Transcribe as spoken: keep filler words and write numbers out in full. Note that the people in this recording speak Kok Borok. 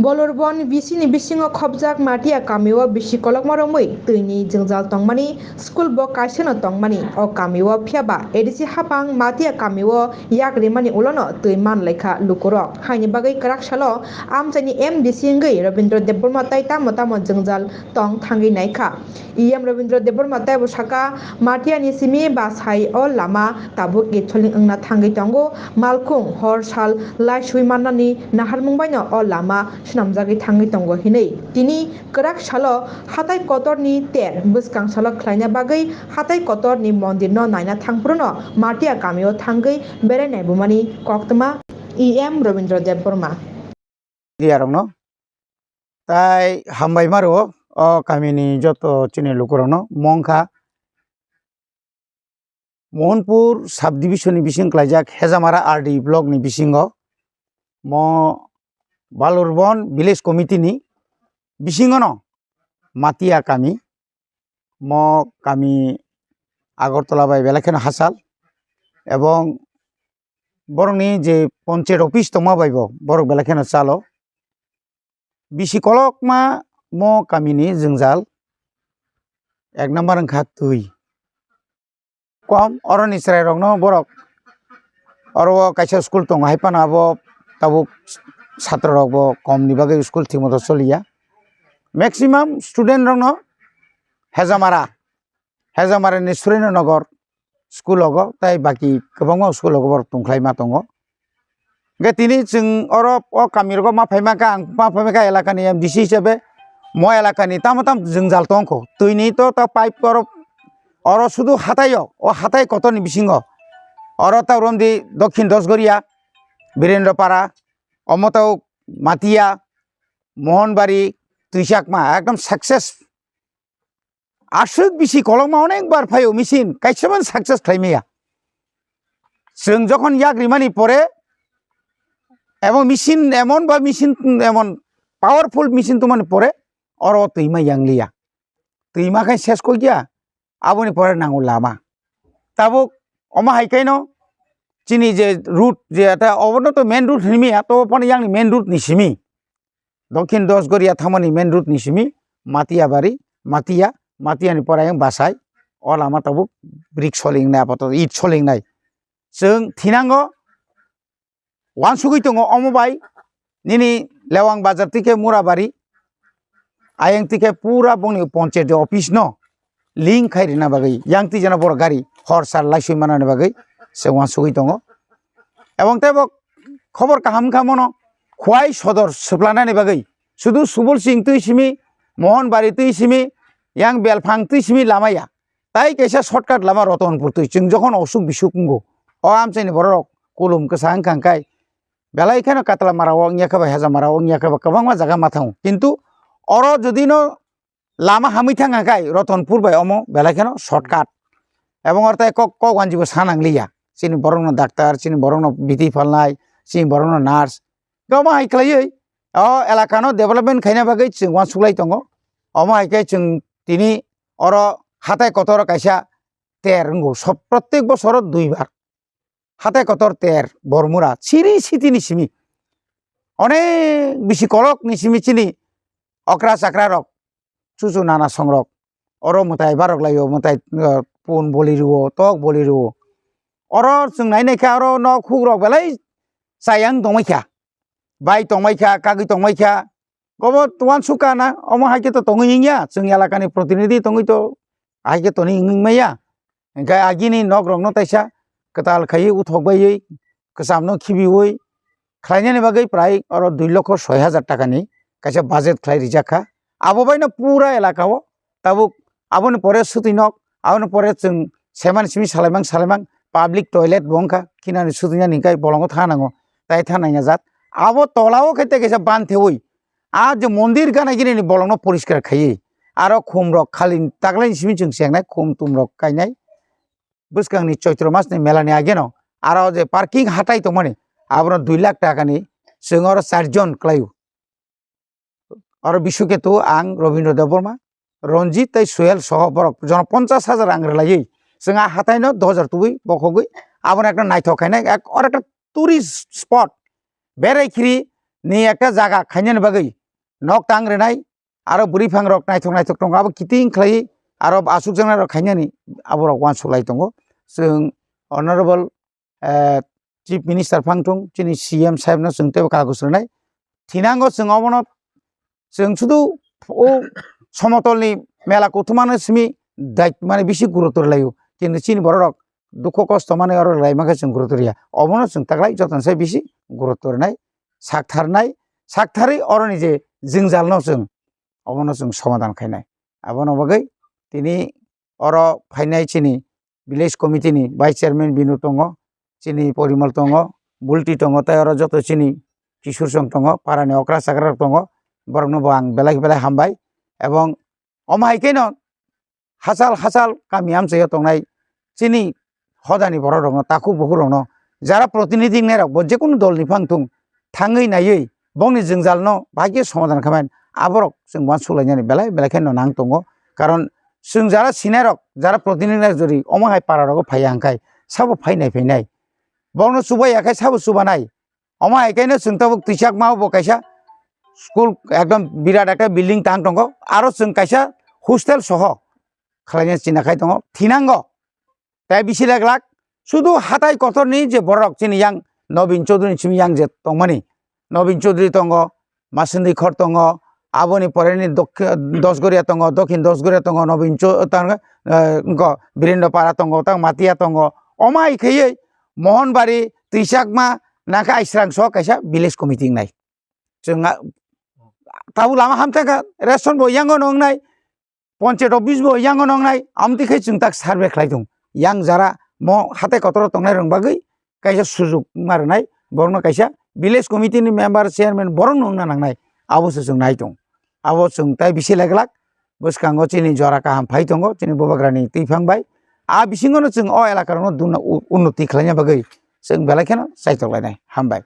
Bolurbon V C ni bisingo khopjak Matia kamio bisi kolokma romwi twini jwngjal tongmani, school bo kaisano tongmani o kamio, phiyaba A D C hapang Matia kamio yak rimani ulono twi man laikha lukurok. Haini bagwi kwrak salo amchaini M D C wngwi Rabindra Debbarma tai tamo tamo jwngjal tong thangwi naikha. E M Rabindra Debbarma teibo saka, Matiani simi bwsai o lama tabuk itsoling wngna thangwi tongo, malkhung hor sal laisui mannani naharmung baino o lama swnamjagwi thangwi tongo hinwi. Tini kwrak salo hatai kotorni ter bwskang salo khlaina bagwi hatai kotorni mondirno naina thangphruno Matia kamio thangwi berai naibumani koktwma E M Rabindra Debbarma. Media rokno tai hambai ma rwo, o kamini joto chini lukurokno. Mo wngkha Mohanpur subdivision ni bising klaijak Hejamara R D block ni bisingo mo Balurbon village committee ni bisingono Matia kami, mo kami Agartala bai belai kheno hachal, ebong borokni je ponchayat office tongma bai bo borok belai kheno chalo. Bisi kolokma mo kamini jwngjal, ek number wngkha twi. Kom oroni chwrairokno borok oro o kaisa school tongo, hai phano abo tabuk satrorokbo komni bagwi school thikmoto choliya. Maximum student rokno Hejamara, Hejamara ni Surendra Nagar school ogo, tai baki kwbangma school ogo borok tongkhlaima tongo. Hwnkhe tini chwng oro o kamirogo ma phaima kha, ang ma phaima kha elakani M D C hisabe mo elakani tamo tamo jwngjal tongkho. Twini to ta pipe oro, oro sudu hataio, o hatai kotorni bisingo. Oro ta romdi Dokhin Dosgoria, Birendra Para, omo tau Matia, Mohonbari, Twichakma, ekdom success. Aswk bisi kolokma onek bar phaio machine, kaisa mano success khlai maya. Chwng jokhon yak rimani pore, ebong machine emon ba machine emon powerful machine tongmani pore, oro twi ma yang liya. Twi ma khe ses kok ya, aboni pore nango lama. Tabuk omo hai khe no chini je route je ta obono to main route hwnwi maya, to phano yang ni main route ni simi. Dokhin Dosgoria thangmani main route ni simi Matia bari, Matia, Matia ni pore ayang Basai, o lama tabuk brick soling nai apato, it soling nai. Chwng thinango wansugwi tongo omo bai nini Lewang Bazar twi khe Murabari, ayang twi khe pura bongni ponchayat office no link khai rina bagwi, yang twi jana borok gari hor sal laisui manani bagwi se wansugwi tongo. Ebong tei bo khobor kaham wngkha mono Khwai sodor swplanani bagwi sudu Subol Singh twi simi, Mohon Bari twi simi, yang Belphang twi simi lama ya. Tai kaisa shortcut lama Ratanpur twi, chwng jokhon osuk bisuk wngo, o amchaini bororok kulum kwsa wngkha hwnkhe belai kheno Katlamara o wngya khe ba, Hejamara o wngya khe ba, kwbangma jaga ma thango. Kintu oro jodi no lama hamwi thang kha khai Ratanpur bai omo belai kheno shortcut. Ebong oro tai kok, kok wanji bo sa nang liya. Chini borok no doctor, chini borok no B T palnai, chini borok no nurse. Omo hai khlaiwi o elaka no development khaina bagwi chwng uansuk lai tongo. Omo hai khe chwng tini oro hatai kotor kaisa ter wngo. Sob, prottek bosoro dui bar. Hatai kotor ter, Bormura, siri sitini simi. Onek bisi kolok ni simi chini okra chakra rok, chuchu nana songrok. Oro mwtai barok laio, mwtai, uh, pun boli rwo, tok boli rwo. Oro chwng nai nai kha oro nok huk rok belai chayang tongmai kha. Bai tongmai kha, kagwi tongmai kha. Obo uansuk kha na, omo hai khe to tongwi wngya, chwng elakani protinidhi tongwi to hai khe toni wngwi maya. Hwnkhe agini nok rokno taisa kwtal khaiwi uthok baiwi, kwchamno khibiwi khlainani bagwi prai oro dui lokho soi hajar takani kaisa budget khlai rijak kha. Abo baino pura elaka o tabuk aboni pore swtwi nok, aboni pore chwng semani simi salaimang salaimang public toilet bo wngkha, khinani swtwinani hwnkhe bolongo thanango, tai thanai ya jat. Abo tola o khe tei kaisa ban thewi, a je mondir gana gini ni bolongno poriskar khaiwi, aro khum rok khali taklai ni simi chwng chengnai, khum tum rok kainai. Bwskang ni Choitro mas ni mela ni age no, aro je parking hatai tongmani, abono dui lakh taka ni chwng oro char jon kwlaio. Oro Bishuketu, ang Robindra Debbarma, Ranjit tei Suhel soho borok jono ponchas hajar rang rwlaiwi chwng a hatai no dos hajar tubui bokhogwi abono ekta naithok khainai, ek, oro ekta tourist spot, berai khiri ni ekta jaga khainani bagwi nok tang rwnai, aro bwrwi phang rok naithok naithok tongo, abo kiting khlaiwi aro aswk jaknai rok khainani aborok uansuk lai tongo. Chwng honorable, eh, chief minister phang thung, chini C M saheb no chwng teibo kagus rwnai. Thinango chwng obono chwng sudu o somotolni mela kuthumano simi dai-, mane bisi gurutor laio. Kintu chini bororok dukho kosto mane oro lai mankhe chwng gurutor ya. Obono chwng taklai jotono sai bisi gurutor nai, saktharnai, saktharwi oroni je jwngjalno chwng obono chwng somadan khainai. Abono bagwi tini oro phainai chini village committee ni vice chairman Binu tongo, chini Porimol tongo, Bulti tongo, tei oro joto chini Kishur song tongo, parani okra chakra rok tongo, borokno bo ang belai belai hambai. Ebong omo hai kheno hachal hachal kami amchaio tongnai chini hodani borok rokno, takhuk bukhuk rokno, jara protinidhi wngnai rok bo jekunu dol ni phang thung, thangwi naiwi bongni jwngjalno bahai khe somadan khaimani aborok chwng uansuk lainani belai belai kheno nang tongo. Karon chwng jara sinai rok, jara protinidhi wngnai rok jodi omo hai para rogo phaiya hwnkhe sabo phainai phainai, borokno chubaiya khe sabo chubanai. Omo hai khe no chwng tabuk twi chakma bo kaisa school ekdom birat ekta building tang tongo, aro chwng kaisa hostel soho khlaina china khai tongo, thinango. Tei bisi lek lak sudu hatai kotorni je borok chini yang Nobin Chaudhary ni simi yang je tongmani, Nobin Chaudhary tongo, Masindi Khor tongo, aboni pore ni Dokhi-, Dosgoria tongo, Dokhin Dosgoria tongo, Nobin Chau-, tang, eh, wngkha Birendra Para tongo, tang Matia tongo. Omo hai khaiwi Mohonbari, Twi Chakma, nangkhe Aisrang so kaisa village committee wngnai. Chwng a-, tabuk lama hamtang kha, ration bo yango no wngnai, panchayat office bo yango no wngnai, amtwi khai chwng tak survey khlai thung. Yang jara mo hatai kotoro tongnai rwng bagwi kaisa sujuk ma rwnai, borokno kaisa village committee ni member, chairman borokno wngna nangnai, abo se chwng nai tong. Abo chwng tai bisi lek lak bwskango chini jora kaham phai tongo, chini bubagrani twiphang bai. A bisingono chwng o elaka rokno duna u-, unnoti khlaina bagwi chwng belai kheno chaitok lainai. Hambai.